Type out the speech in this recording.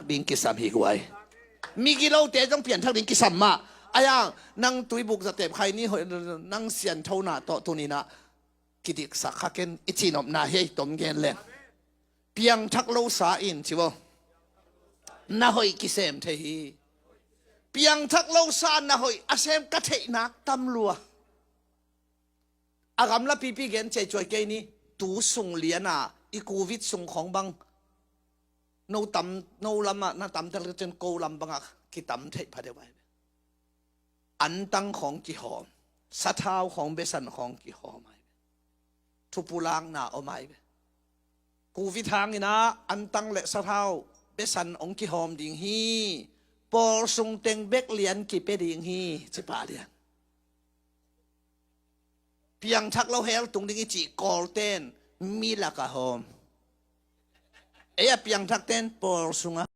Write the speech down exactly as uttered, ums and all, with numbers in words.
ding kisam hi guai. Migilote zong pianthak ding kisam mah. Ayang nang tuibuk zatep khai ni hoih, nang sianthona tawh tuninah kidiksak khaken i cihnopna hi ei, tom gen leng. Piangthak losa in ci vo, na hoih kisem thei hi. Piangthak losa na hoih a sem ka theihnak tam lua. A gamla pipi gen ciaicuai kei ni. Tu sung liana i covid sung khawng bang no tam, no lamah na tamtel cin ko lam bangah kitam theih pha deuh ai ve. Antang khawng kihawm, sathau khawng, besan khawng kihawm ai ve. Thupulakna om ai ve. Covid hanginah antang le sathau besan hong kihawm ding hi. Pawl sung teng bek lian kipia ding hi, ci pah lian. Piangthak lo hell tung ding i cih kawlten mi laka hawm. Ei a piangthakten pawl sunga